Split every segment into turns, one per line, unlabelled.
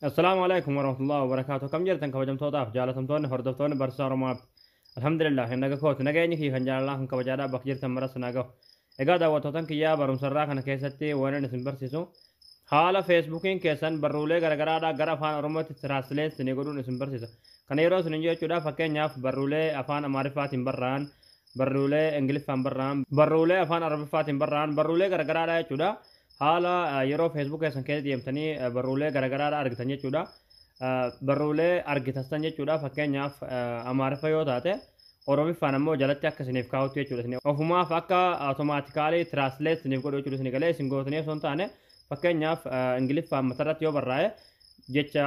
Assalaamu alaikum warahmatullahi wabarakaatuh. Kam jirtan kabajamtootaaf jaalatamtoonni hordoftoonni barsiisaa Oromoo App. Alhamdulillah hin naga kooti nageenyi kiyya kan jaalalaa kan kabajaadhaa bakka jirtan maras naa gahu. Egaa daawwattootan kiyyaa barumsarraa kana keessatti waan isin barsiisu haala Feesbuukiin keessan barruulee garagaraadhaa gara afaan Oromootti translate isinii godhuun isin barsiisa. Kana yeroo isin jechuudha, fakkeenyaaf barruulee afaan Amaariffaatiin barraa'an, barruulee Ingiliffaan barraa'an, barruulee afaan Arabiffaatiin barraa'an, barruulee garagaraadhaa jechuudha. Haala yeroo Facebook keessan keessa deemtanii barruulee garagaraadhaa argitan jechuudha. Barruulee argitan jechuudha. Fakkeenyaaf Amaariffa yoo taate, Oromiffaan ammoo jalatti akka isiniif kaa'utti jechuudha. Isin ofumaaf akka automatically translate isiniif godhu jechuudha. Isin galee isin gootanii osoo hin taane, fakkeenyaaf Ingiliffaan matarratti yoo barraa'e, jecha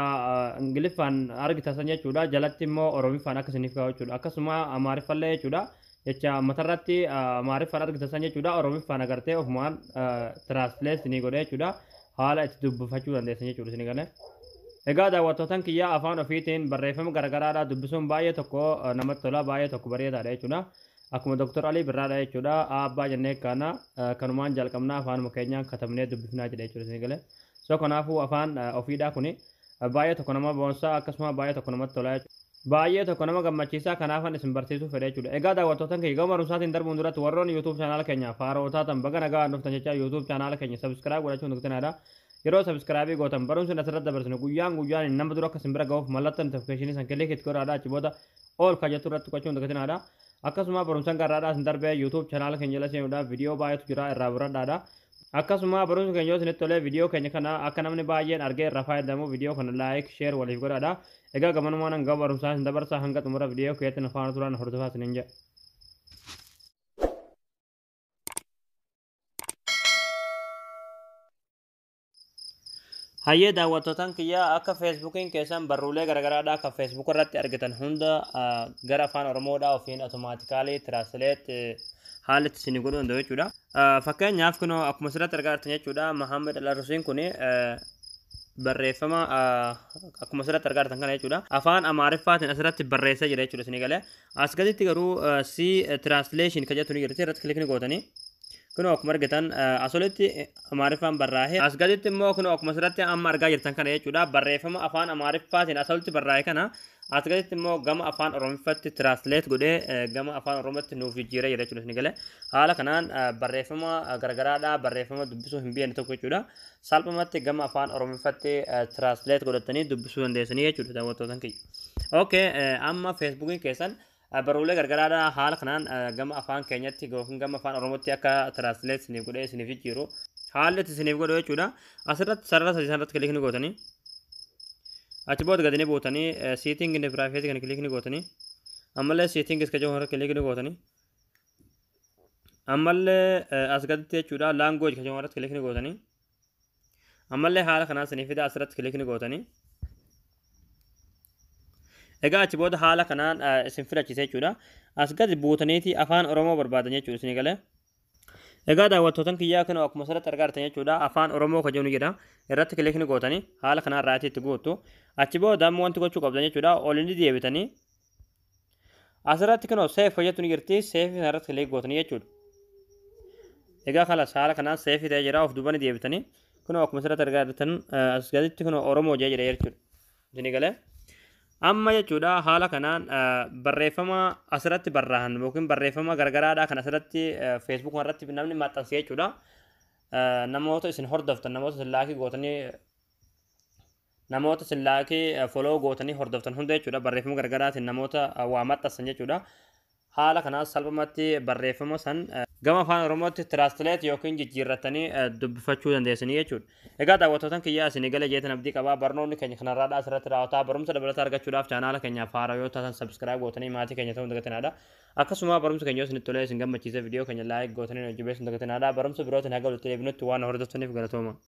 Ingiliffaan argitan jechuudha. Jalatti immoo Oromiffaan akka isiniif kaa'u jechuudha. Akkasuma Amaariffallee jechuudha. Jecha matarratti Amaariffaan argitan jechuudha. Oromiffaan agartee ofumaan translate isinii godhe jechuudha. Haala itti dubbifachuu dandeessan jechuudha isin galee. Egaa daawwattootan kiyyaa, afaan ofiitiin barreeffama garagaraadhaa dubbisuun baay'ee tokko namatti tola, baay'ee tokko bareedaadha jechuudha. Akkuma Dr. Alii Birraadha jechuudha. Abbaa jennee kana kanumaan jalqabnaa afaanuma keenyaan katabnee dubbifnaa jedha jechuudha isin galee. So kanaafuu afaan ofiidhaa kuni baay'ee tokko nama boonsaa, akkasuma baay'ee tokko namatti tola jechuudha. Baay'ee tokko nama gammachiisaa, kanaafan isin barsiisuu fedha jechuudha. Egaa daawwattootan kiyya, gama barumsaatiin darbuun duratti warroonni YouTube channel keenya faaroo taatan baga nagaa dhuftan jecha, YouTube channel keenya subscribe godhachuun dugtanaadha. Yeroo subscribe gootan barumsi asirratti dabarsinu guyyaan guyyaan nama dura akka isin bira ga'uuf mallattoo notification san click itti godhaadha. Achi booda all ka jettu irratti tuqachuun dugtanaadha. Akkasuma barumsaan garraadhaa isin darbee YouTube channel keenya jala seenuudhaaf viidiyoo baay'eetu jira, irraa baradhaadha. Akkasuma barumsi keenya yoo isinitti tolee, viidiyoo keenya kana akka namni baay'een argee irraa fayyadamu viidiyoo kana like, share waliif godhaadha. Egaa gamanumaan hanga barumsaa isin dabarsaa, hanga xumura viidiyoo keessatti nu faana turan hordofaa isiniin jedha. Hayyee daawwattootaan kiyyaa, akka Feesbuukiin keessan barruulee garagaraadhaa kan Facebook irratti argitan hunda gara afaan Oromoodhaa ofiin automatically translate haalli itti isinii godhuu danda'u jechuudha. Fakkeenyaaf kunoo akkuma asirratti argaa jirtan jechuudha, Mahammed Al-Arusiin kun barreeffama akkuma asirratti argaa jirtan kana jechuudha. Afaan Amaariffaatiin asirratti barreessee jira jechuudha isinii galee. As gaditti garuu see translation kan jettu ni jirti, irratti click ni gootanii. Kunoo akkuma argitan asolitti Amaariffaan barraa'e. As gaditti immoo kunoo akkuma asirratti amma argaa jirtan kana jechuudha. Barreeffama afaan Amaariffaatiin asolitti barraa'e kana as gaditti immoo gama afaan Oromiffatti translate godhee gama afaan Oromootti nuuf jijjiiree jira jechuudha isin galee. Haala kanaan barreeffama garagaraadhaa barreeffama dubbisuu hin beekne tokko jechuudha. Salphumatti gama afaan Oromiffatti translate godhatanii dubbisuu dandeessanii jechuudha, daawwattootan kiyya. Okay, amma Feesbuukiin keessan barruulee gargaraadhaa haala kanaan gama afaan keenyatti yookiin gama afaan Oromootti akka translate isiniif godhee isiniif jijjiiru haalli itti isiniif godhu jechuudha. Asirratti sarara sadii sanarratti click ni gootanii. Achi booda gadi ni buutanii setting and privacy kana click ni gootanii. Ammallee settings ka jedhamu irratti click ni gootanii. Ammallee as gaditti jechuudha language ka jedhamu irratti click ni gootanii. Ammallee haala kanaan isiniif fida, asirratti click ni gootanii. Egaa achi booda haala kanaan isin filachiisa jechuudha. As gadi buutaniiti afaan Oromoo barbaadan jechuudha isin galee. Egaa daawwattootan kiyyaa, kana akkuma asirratti argaa jirtan jechuudha, afaan Oromoo ka jedhu jedha. Irratti click ni gootanii haala kanaan right itti guuttu. Achi booda ammoo wanti gochuu qabdan jechuudha, ol ni deebitanii. Asirratti kunoo save hojjetu ni jirti, save irratti click gootanii jechuudha. Egaa kalas haala kanaan save ta'ee jira, of duuba ni deebitanii. Kunoo akkuma asirratti argaa jirtan as gaditti kunoo Oromoo jee jira jechuudha. Isin galee. Amma jechuudha haala kanaan barreeffama asirratti barraa'an yookiin barreeffama garagaraadhaa kan asirratti Facebook irratti namni maxxanse jechuudha. Namoota isin hordoftan, namoota isin like gootanii, namoota isin like, follow gootanii hordoftan hunda jechuudha, barreeffama garagaraatiin namoota waa maxxansan jechuudha. Haala kanaan salphumatti barreeffama san gama afaan Oromootti translate yookiin jijjiirratanii dubbifachuu dandeessanii jechuudha. Egaa daawwattootan kiyyaa, isinii gala jeetan abdii qabaa. Barnoonni keenya kanarraadhaa asirratti raawwataa. Barumsa dabalataa argachuudhaaf chaanaala keenyaaf haaraa yoo taatan subscribe gootanii maatii keenya ta'uu hin dagatinaadha. Akkasuma barumsa keenya yoo isinitti tolee isin gammachiise, viidiyoo keenya like gootanii hojii beeksisuun dagatinaadha. Barumsa birootiin haga walitti deebinutti waan hordoftaniif galatooma.